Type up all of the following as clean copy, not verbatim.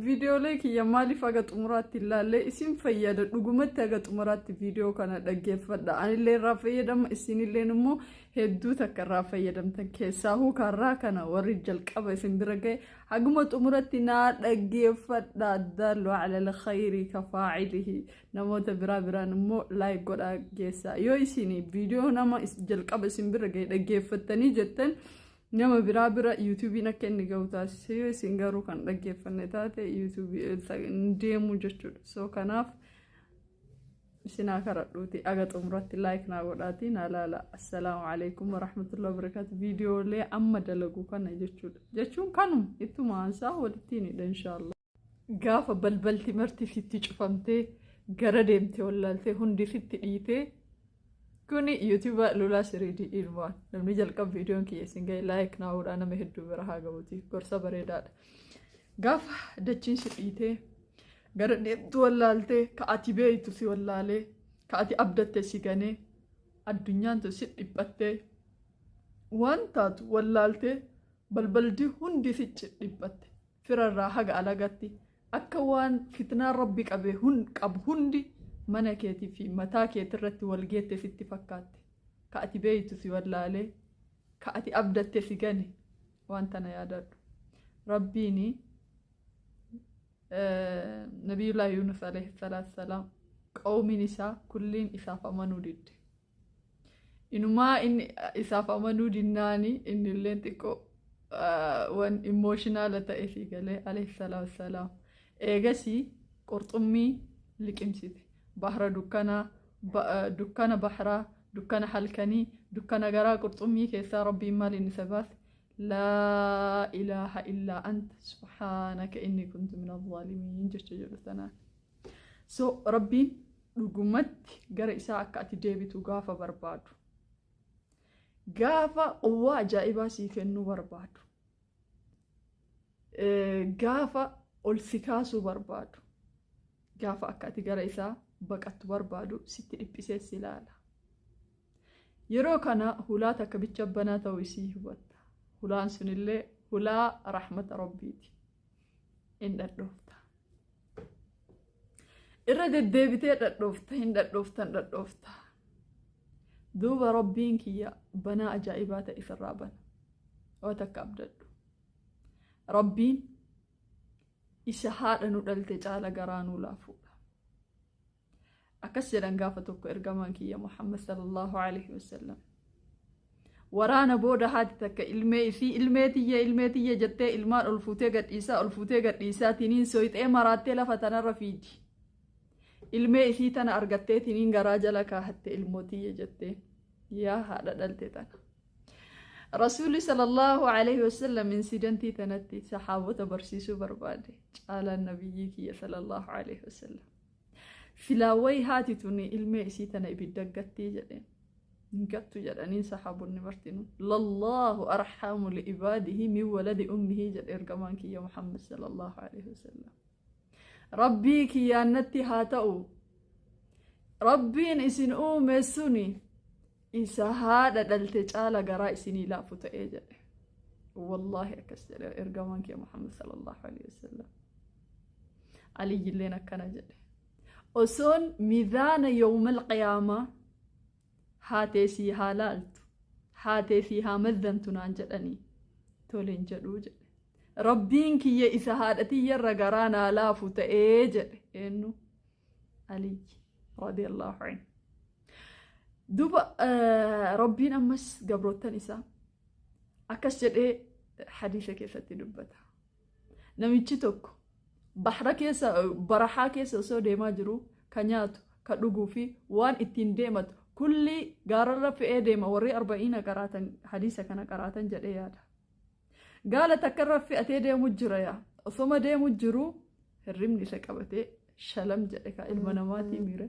Viidiyoolee kiyya maaliif haga xumuraatti hin laalle? Isin fayyada dhugumatti, haga xumuraatti viidiyoo kana dhaggeeffadha. Anillee irraa fayyadama, isinilleen immoo hedduu takka irraa fayyadamtan. Keessaahuu karraa kana warri jalqaba isin bira ga'e haguma xumuratti naa dhaggeeffadha. الدال على الخير كفاعله. Namoota biraa biraan immoo like godhaa geessaa. Yoo isin viidiyoo nama jalqaba isin bira ga'e dhaggeeffattanii jettan, nama biraa bira YouTubeiin akka inni ga'u taasise. Yoo isin garuu kan dhaggeeffanne taate, YouTubeii hin deemu jechuudha. So kanaaf isinaa karadhuuti aga xumuratti like naa godhaati naa laala. السلام عليكم ورحمة الله وبركاته. Viidiyoolee amma dalagu kana jechuudha, jechuun kanuma ittuma aansaa walittiin hidha inshaallah. Gaafa balbalti marti sitti cufamtee, gara deemtee wallaaltee, hundi sitti dhiitee, kuni YouTubea Lulaa Siriidii ilmaan. Namni jalqaba viidiyoon kiyya isin ga'e like naa godhaa, nama hedduu bira haa ga'uuti, gorsa bareedaadha. Gaafa dachiin si dhiitee, gara deemtu wallaaltee, ka ati beeytu si wallaalee, ka ati abdatte si ganee, addunyaan tun si dhiphattee, waan taatu wallaaltee, balbaldi hundi si dhiphatte, firarraa haga alagatti akka waan fitnaan Rabbi qabe qabu hundi mana keetii fi mataa keetirratti wal geette sitti fakkaatte, ka ati beeytu si wallaalee, ka ati abdatte si gane, waan tana yaadadhu. Rabbiini Nabiyullaa Yunus عليه الصلاة والسلام qawmiin isaa kulliin isaaf amanuu didde. Inumaa inni isaaf amanuu dinnaani inni illee xiqqoo waan emotional ta'e si galee عليه الصلاة والسلام. Eegasii qurxummii liqimsite. Bahra dukkanaa, dukkana bahraa, dukkana halkanii, dukkana garaa qurxummii keessaa Rabbiin maaliin isa baase? لا إله إلا أنت سبحانك إني كنت من الظالمين jecha jedhu tanaan. So Rabbiin dhugumatti gara isaa akka ati deebitu gaafa barbaadu, gaafa quwwaa ajaa'ibaa sii kennuu barbaadu, gaafa ol si kaasuu barbaadu, gaafa akka ati gara isaa baqattu barbaadu, sitti dhiphisee si ilaala. Yeroo kana hulaa takka bicha banaa ta'uu isii hubatta. Hulaan sunillee hulaa rahmata Rabbiiti. Hin dhadhoofta. Irra deddeebitee dhadhoofta, hin dhadhoofta, hin dhadhoofta. Duuba Rabbiin kiyya banaa ajaa'ibaa ta'e isirraa bana. Waa takka abdadhu. Rabbiin isa haadha nu dhalte caala garaa nuu laafuudha. Akkas jedhan gaafa tokko ergamaan kiyya Muhammad صلى الله عليه وسلم. Waraana booda haati takka ilmee isii, "Ilmee tiyya, ilmee tiyya," jettee ilmaan ol fuutee gadhiisaa, ol fuutee gadhiisaa tiniin soyxee maraattee lafa tanarra fiidi. Ilmee isii tana argattee tiniin garaa jala kaahatte, "Ilmoo tiyya," jettee, yaa haadha dhalte tana. Rasuulli صلى الله عليه وسلم incidentii tanatti saxaabota barsiisuu barbaade, caalaan nabiyyii kiyya صلى الله عليه وسلم. "Silaa wayi haati tuni ilmee isii tana ibidda gattii?" jedheen. "Hin gattu," jedhaniin saxaabonni martinuu. "لله أرحم لعباده من ولد أمه," jedhe ergamaan kiyya Muhammad صلى الله عليه وسلم. Rabbii kiyyaannatti haa ta'u. Rabbiin isin uume suni isa haadha dhalte caala garaa isinii laafu ta'ee jedhe. Wallaahi akkas jedhe ergamaan kiyya Muhammad صلى الله عليه وسلم. Aliyyilleen akkana jedhe. Osoon miizaana يوم القيامة haatee sii haa laaltu, haatee sii haa mazzantu naan jedhanii, toleen jedhuu jedhe. Rabbiin kiyya isa haadha tiyyarra garaa naa laafu ta'ee jedhe. Eenyu? Aliyyi رضي الله عنه. Duba Rabbiin ammas gabroottan isaa akkas jedhee hadiisa keessatti dubbata. Namichi tokko bahra keessa, barahaa keessa osoo deemaa jiru, ka nyaatu, ka dhuguu fi waan ittiin deematu kulli gaararra fe'ee deema. Warri arba'iina qaraatan hadiisa kana qaraatan jedhee yaada. Gaala takkarra fe'atee deemu jira yaa. Osoma deemu jiru hirribni isa qabatee shalam jedhe, ka ilma namaatii miire.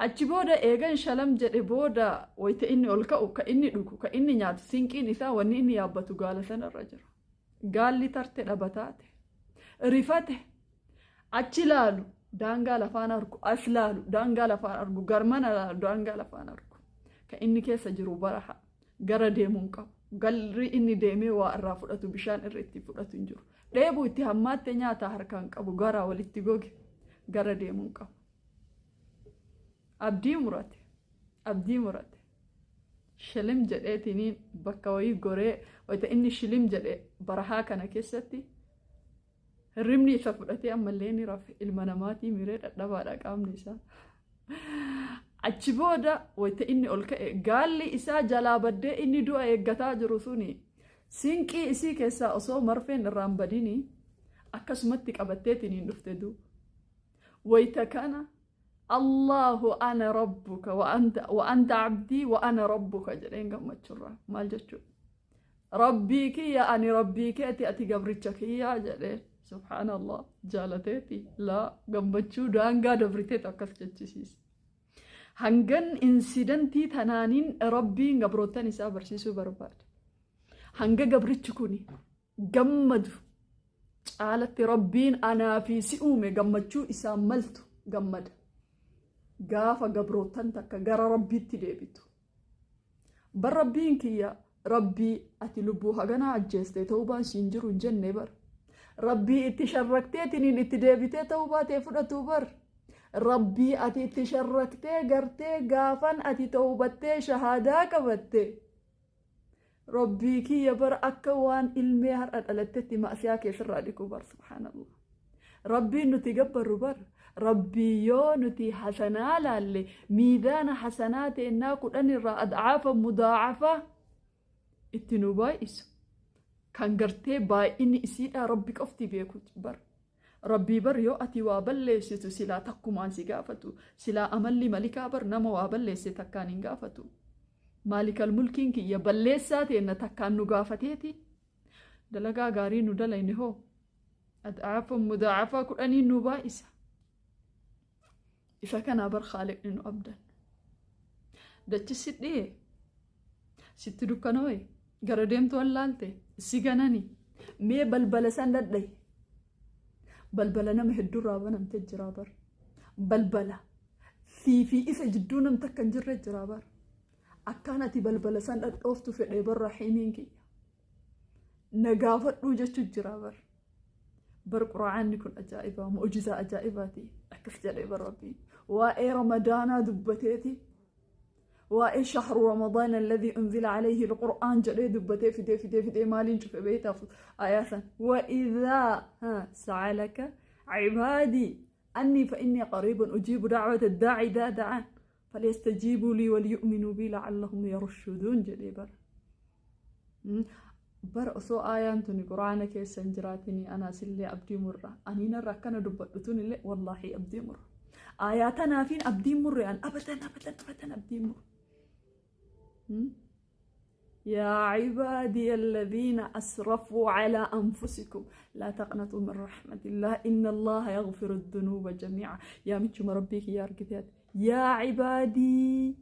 Achi booda eegan shalam jedhe booda, wayita inni ol ka'u, ka inni dhugu, ka inni nyaatu, sinqiin isaa, wanni inni yaabbatu gaala sanarra jira. Gaalli tarte dhabataate. Rifate. Achi laalu daangaa lafaan argu, as laalu daangaa lafaan argu, garmana laalu daangaa lafaan argu. Ka inni keessa jiru baraha. Gara deemuu hin qabu. Galri inni deemee waa irraa fudhatu, bishaan irra itti fudhatu hin jiru. Dheebuu itti hammaatte, nyaata harkaan qabu, garaa walitti goge, gara deemuu qabu. Abdii murate, abdii murate. Shilim jedheetiniin bakka wayii goree, wayita inni shilim jedhe barahaa kana keessatti hirribni isa fudhatee ammallee ni rafe. Ilma namaatii miree dhadhabaadha qaamni isaa. Achi booda wayita inni ol ka'e, gaalli isaa jalaa baddee inni du'a eeggataa jiru suni sinqii isii keessaa osoo marfeen irraan badini akkasumatti qabatteetiniin dhufte duuba. Wayita kana "Allahu ana rabbuka wa anta abdii wa ana rabbuka" jedheen gammachurraa. Maal jechuudha? Rabbii kiyya, ani rabbii keeti, ati gabricha kiyyaa jedheen. Subhaanallah, jaalateeti laa, gammachuu daangaa dabriteetu akkas jechisiisa. Hangan incidentii tanaaniin rabbiin gabroottan isaa barsiisuu barbaada. Hanga gabrichi kuni gammadu caalatti rabbiin anaa fi si uume gammachuu isaa maltu gammada. Gaafa gabroottan takka gara rabbiitti deebitu. Bar rabbiin kiyya rabbii ati lubbuu haganaa ajjeeste ta'uu siin jiru hin jenne bar. Rabbii itti sharrakteetiniin itti deebitee ta'uu baatee fudhatu bar. Rabbii ati itti sharraktee gartee gaafan ati ta'ubattee shahaadaa qabatte. Rabbii kiyya bara akka waan ilmee har'a dhalattetti ma'asiyaa keessarraa dhiqu bar, subhaanallah. Rabbiin nuti gabbarru bar, rabbii yoo nuti hasanaa laalle miizaana hasanaa teennaa 10 irraa adcaafa mudaacafa itti nu baay'isu. Kan gartee baay'inni isiidhaa rabbi qofti beeku bar. Rabbii bar yoo ati waa balleessitu silaa takkumaan si gaafatu. Silaa amalli malikaa bar nama waa balleesse takkaan hin gaafatu. Maalikal mulkiin kiyya balleessaa teenna takkaan nu gaafateeti. Dalagaa gaarii nu dalayne hoo adcaafa mudaacafaa 10n nu baay'isa. Isa kanaa bar khaaliqni nu abdan. Dachi si dhiye, sitti dukkanooye, gara deemtu wallaalte, si ganani. Mee balbala san dhadhayi. Balbala nama hedduurraa banamte jira bar. Balbala sii fi isa jidduu nam takka hin jirre jira bar. Akkaan ati balbala san dhadhooftu fedhee bar rahiimiin kiyya. Na gaafadhuu jechuu jira bar. Bar quraanni kun ajaa'ibaa, mu'ujizaa ajaa'ibaati. Akkas jedhee bar rabbiin. Waa'ee ramadaanaa dubbateeti. Waa'ee "شهر رمضان الذي أنزل عليه القرآن" jedhee dubbatee fidee fidee fidee maaliin cufe beektaaf ayaasan? "وإذا سألك عبادي عني فإني قريب أجيب دعوة الداع إذا دعان فليستجيبوا لي وليؤمنوا بي لعلهم يرشدون" jedhee bara. Bara osoo aayaan tuni quraana keessa hin jiraatinii anaasillee abdii murra. Aniinarra akkana dubbadhu tunillee wallaahi abdii murra. Aayaa tanaafiin abdiin murre an, abadan abadan abadan abdiin murre. "يا عبادي الذين أسرفوا على أنفسكم لا تقنطوا من رحمة الله إن الله يغفر الذنوب جميعا." يا مچuma rabbii kiyya argiteet, يا عبادي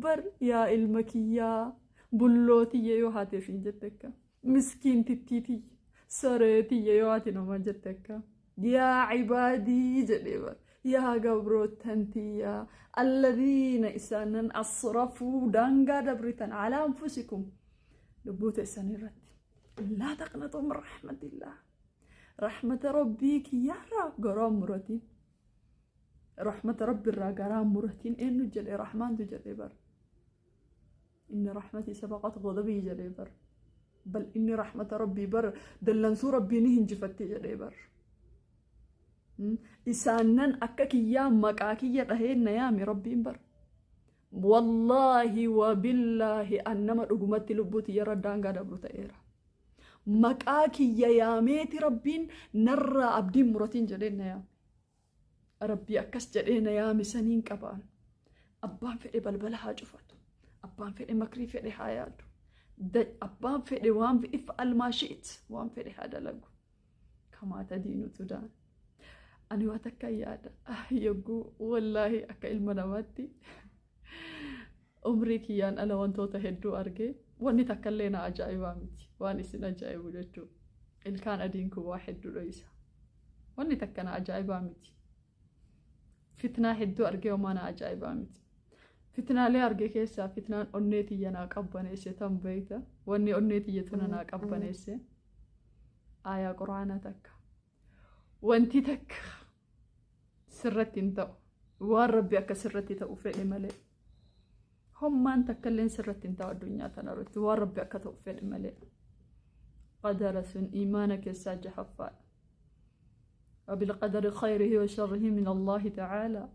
bar, yaa ilma kiyyaa, bullootiyya yoo haate siin jette akka, miskiintittiitiyya, sareetiyya yoo haati namaa jette akka, "يا عبادي" jedhee bar, yaa gabrootantiyyaa, "الذين" isaanan, "أسرفوا" daangaa dabritan, "على أنفسكم" lubbuu teessan irratti, "لا تقنطوا من رحمة الله" rahmata rabbii kiyyaarraa garaa muratiin. Rahmata rabbiirraa garaa muratiin eenyu jedhe? Rahmaantu jedhe bar. "إن رحمتي سبقت غضبي" jedhee bar. Bal inni rahmata rabbii bar dallansuu rabbii ni hinjifatte jedhee bar. Isaannan akka kiyyaa maqaa kiyya dhaheen na yaame rabbiin bar. Wallaahi wabillaahi, an nama dhugumatti lubbuu tiyyarra daangaa dabru ta'eera. Maqaa kiyya yaameeti rabbiin narraa abdiin muratiin jedheen na yaame. Rabbii akkas jedhee na yaame saniin qabaan. Abbaan fedhe balbala haa cufatu. Abbaan fedhe makrii fedhe haa yaadu. Abbaan fedhe waan افعل ما شئت waan fedhe haa dalagu. كما تدين تدان. Ani waa takka yaada. Yogguu wallaahi akka ilma namaatti umrii kiyyaan ala wantoota hedduu argee, wanni takkallee na ajaa'ibaa miti. Waan isin ajaa'ibu jechuudha. Ilkaan adiin kun waa hedduu dhoysa. Wanni takka na ajaa'ibaa miti. Fitnaa hedduu argee homaa na ajaa'ibaa miti. Fitnaalee arge keessaa fitnaan onnee tiyya naa qabbaneesse tan beeyta. Wanni onnee tiyya tuna naa qabbaneesse. Aayaa Qur'aanaa takka. Wanti takka sirratti hin ta'u. Waan Rabbi akka sirratti ta'u fedhe malee. Hommaan takkalleen sirratti hin ta'u addunyaa tanarratti waan Rabbi akka ta'u fedhe malee. Qadara sun imaana keessaa jahaffaadha. Wabilqadari khayrihi wa sharrihi min Allaahi ta'aalaa.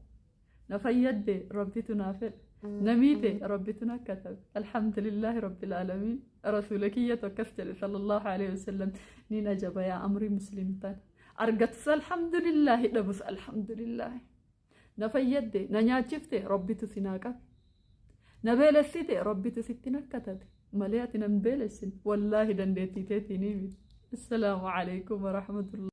Na fayyadde Rabbitu naa fedhe. Na miite Rabbitu na katabe. Alhamdulillaahi Rabbil aalamiin. Rasuula kiyyatu akkas jedhe sallallahu alaihi wasallam. Niin ajaba yaa amrii muslimtan. Argatus alhamdulillaahi dhabus alhamdulillaahi. Na fayyadde na nyaachifte Rabbitu si naa qabe. Na beelessite Rabbitu sitti na katabe. Malee ati nan beelessin. Wallaahi dandeettii teetiin miti. Assalaamu alaikum warahmatullahi.